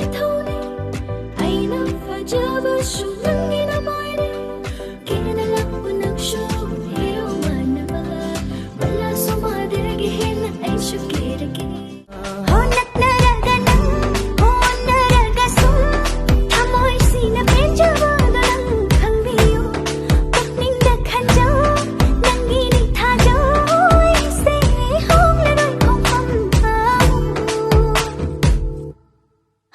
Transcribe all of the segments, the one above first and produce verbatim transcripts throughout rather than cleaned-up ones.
ꯏꯊꯧꯅꯤ ꯑꯩꯅ ꯐꯖꯕꯁꯨ ꯅꯪꯒꯤ ꯅꯃꯥꯏꯅꯤ꯫ ꯀꯦꯅ ꯂꯥꯛꯄ ꯅꯪꯁꯨ ꯍꯦꯔꯣ ꯃꯥꯟꯅꯕ, ꯃꯂꯥꯁꯨ ꯃꯥꯗꯔꯒꯦ ꯍꯦꯟꯅ ꯑꯩꯁꯨ ꯀꯦꯔꯒꯦ꯫ ꯍꯣ ꯅꯛꯅꯔꯒ ꯅꯪ, ꯍꯣ ꯅꯛꯅꯔꯒ ꯁꯨꯝ, ꯊꯃꯣꯏꯁꯤꯅ ꯄꯦꯟꯖꯕꯗꯣ ꯅꯪ ꯈꯪꯕꯤꯌꯨ꯫ ꯄꯨꯛꯅꯤꯡꯗ ꯈꯟꯖꯧ, ꯅꯪꯒꯤꯅꯤ ꯊꯥꯖꯧ, ꯑꯩꯁꯦ ꯍꯣꯡꯂꯔꯣꯏ ꯈꯣꯡꯐꯝ ꯑꯃꯨꯛ꯫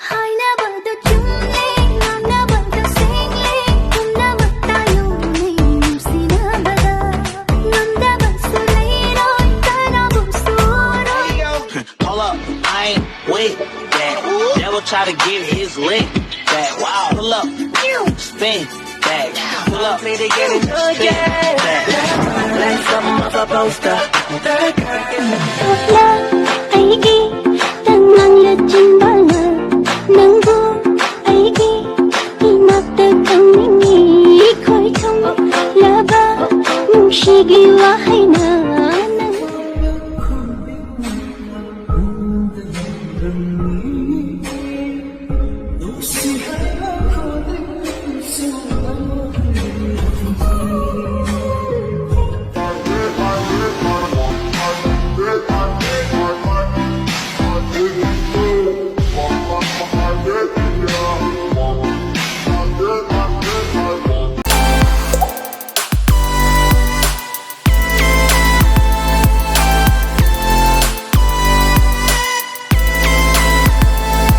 ꯍꯥꯏꯅꯕꯗ ꯆꯨꯝꯂꯦ, ꯉꯥꯡꯅꯕꯗ ꯁꯦꯡꯂꯦ, ꯄꯨꯝꯅꯃꯛ ꯇꯥꯏꯌꯣꯅꯦ ꯅꯨꯡꯁꯤꯅꯕꯗ꯫ ꯉꯝꯗꯕꯁꯨ ꯂꯩꯔꯣꯏ ꯀꯅꯥꯕꯨꯁꯨ꯫ Hold up, I ain't with that. Devil try to get his lick back. Wow, pull up, spin back. Pull up, spin back. Like something off a poster. ꯑꯩꯒꯤ